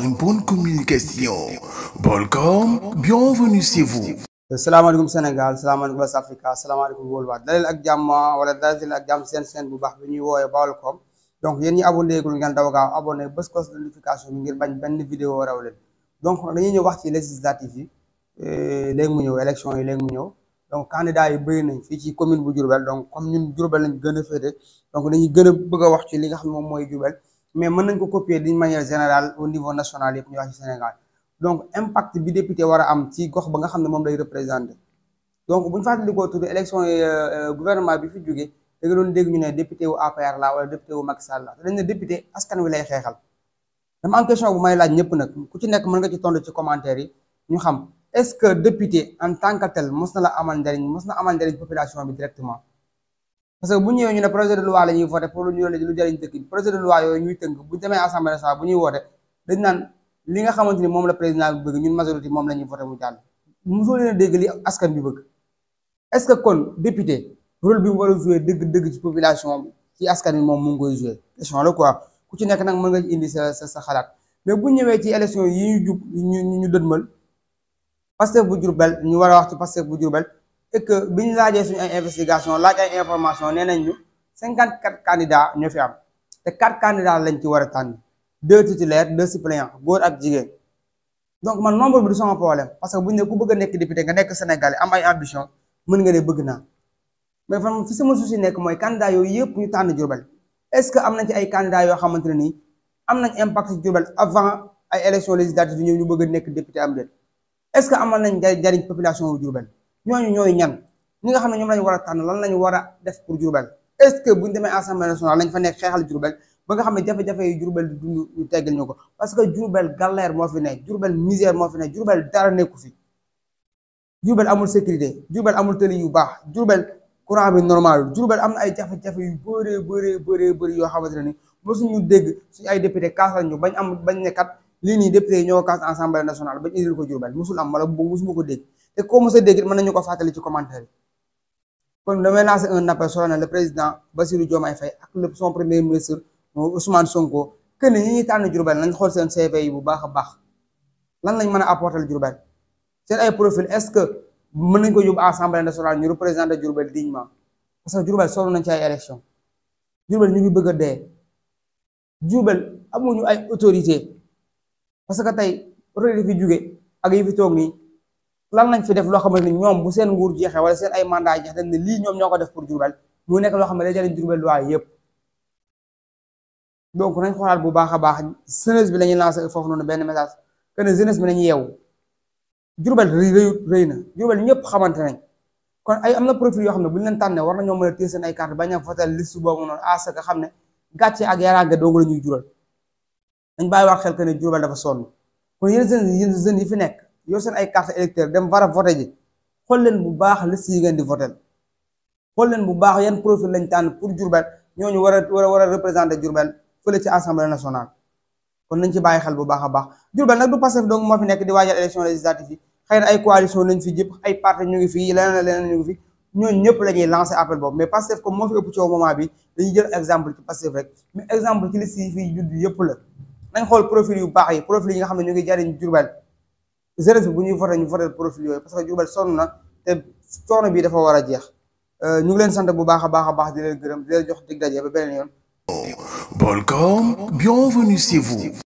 une bonne communication. Bolcom, bienvenue chez vous. salaamaaleykum Sénégal salaamaaleykum West Africa salaamaaleykum worldwide dalal ak jàmm wala dalal ak jàmm seen chaîne bu baax bi ñuy woowee Baolcom donc yéen ñi abonné gul ngeen daw gaaw abonné bës cloche de notification bi ngir bañ benn vidéo raw leen donc dañuy ñëw wax ci législative yi léegi mu ñëw élection yi léegi mu ñëw donc candidat yi bëri nañ fii ci commune bu Diourbel donc comme ñun Diourbel lañ gën a féete donc dañuy gën a bëgg a wax ci li nga xam ne moom mooy Diourbel mais mën nañ ko copier d'une manière générale au niveau national yëpp ñu wax ci Sénégal. Donc impact bi député war a am ci gox ba nga xam ne moom lay représenté donc bu ñu fàttalikoo tudd élection yi gouvernement bi fi jógee da nga doon dégg ñu ne député wu APR la wala député wu Macky Sall la te dañ ne député askan wi lay xeexal dama am question bu may laaj ñëpp nag ku ci nekk mën nga ci tontu ci commentaire yi ñu xam est-ce que député en tant que tel mos na la amal njariñ mos na amal njariñ population bi directement parce que bu ñëwee ñu ne projet de loi la ñuy voté pour lu jariñ dëkk bi projet de loi yooyu ñuy tënk bu demee assemblée nationale bu ñuy woote dañ naan li nga xamante ni moom la président bi bëgg ñun majorité moom la ñuy voté mu jàll mosoo leen a dégg li askan bi bëgg est-ce que kon député rôle bi mu war a joué dëgg ci population bi ci askan bi moom mu ngi koy joué question la quoi ku ci nekk nag mën nga indi sa xalaat mais bu ñëwee ci élection yi ñu jub ñu dëdmal Pastef bu Diourbel ñu war a wax ci Pastef bu Diourbel et que bi ñu laajee suñu ay investigation laaj ay information nee nañ ñu 54 candidats ñoo fi am te 4 candidats lañ ci war a tànn 2 titulaires 2 suppléants góor ak jigéen donc man nombre bi du sama problème parce que bu ñu ne ku bëgg a nekk député nga nekk Sénégalais am ay ambition mën nga ne bëgg naa mais fan fi sama souci nekk mooy candidat yooyu yëpp ñu tànn Diourbel est-ce que am nañ ci ay candidats yoo xamante ne nii am nañ impact ci Diourbel avant ay élections législatives yi ñëw ñu bëgg a nekk député am déet est-ce que amal nañ njariñ population bu Diourbel ñooñu ñooy ñan ñi nga xam ne ñoom lañu war a tànn lan lañu war a def pour Diourbel est-ce que buñ demee assemblée nationale lañ fa nekk xeexal Diourbel ba nga xam ne jafe-jafe yi Diourbel di dund ñu teggal ñu ko parce que Diourbel galère moo fi ne Diourbel misère moo fi ne Diourbel dara nekku fi Diourbel amul sécurité Diourbel amul tëli yu baax Diourbel courant bi normal Diourbel am na ay jafe-jafe yu bëri yoo xamante ne ni mosuñu dégg suñu ay député kaasal ñu bañ ne kat lii nii député yi ñoo ko kaas assemblée nationale bañ indil ko Diourbel mosul am wala boobu mosuma ko dégg te koo mos a dégg mën nañu ko fàttali ci commentaire yi kon damay lancer un appel solennel le président Bassirou Diomaye Faye ak son premier ministre Ousmane Sonko que ni ñi ñuy tànn Diourbel nañ xool seen CV yi bu baax a baax lan lañ mën a apporter Diourbel seen ay profil est-ce que mën nañ ko yóbbu assemblée nationale ñu représenter Diourbel dignement parce que Diourbel sonn nañ ci ay élection Diourbel ñu ngi bëgg a dee Diourbel amuñu ay autorité parce que tey autorité fi jóge ak yi fi toog nii lan lañ fi def loo xamante ni ñoom bu seen nguur jeexee wala seen ay mandat jeex dañ ne lii ñoom ñoo ko def pour Diourbel mu nekk loo xam ne day jëriñ Diourbel waaye yëpp donc nañ xoolaat bu baax a baax jeunesse bi la ñuy lancer foofu noonu benn message que ne jeunesse bi nañu yeewu Diourbel rëy na Diourbel ñëpp xamante nañ kon ay am na profil yoo xam ne bu ñu leen tànnee war nañoo mën a téye seen ay carte bañ a voter liste boobu noonu à ce que xam ne gàcce ak yaraange dong la ñuy jural dañ bàyyi wax xel que ne Diourbel dafa sonn kon yéen jeunes yi fi nekk yor seen ay carte électeur dem war a voter ji xool leen bu baax liste yi ngeen di voter xool leen bu baax yan profil lañ tànn pour Diourbel ñooñu war a représenter Diourbel fële ci assemblée nationale kon nañ ci bàyyi xel bu baax a baax Diourbel nag du Pastef donc moo fi nekk di waajal élection législative yi xëy na ay coalition nañ fi jëpp ay parti ñu ngi fi leneen ñu ngi fi ñooñu ñëpp la ñuy lancer appel boobu mais Pastef comme moo fi ëpp ci moment bi dañuy jël exemple ci Pastef rek mais exemple ci liste yi fii judd yëpp la nañ xool profil yu baax yi profil yi nga xam ne ñu ngi jariñ Diourbel jeunesse bi bu ñuy voté ñu voté profil yooyu parce que Diourbel sonn na te coono bi dafa war a jeex ñu ngi leen sant bu baax a baax di leen gërëm di leen jox dig daje ba beneen yoon. Bolcom, bienvenue chez vous.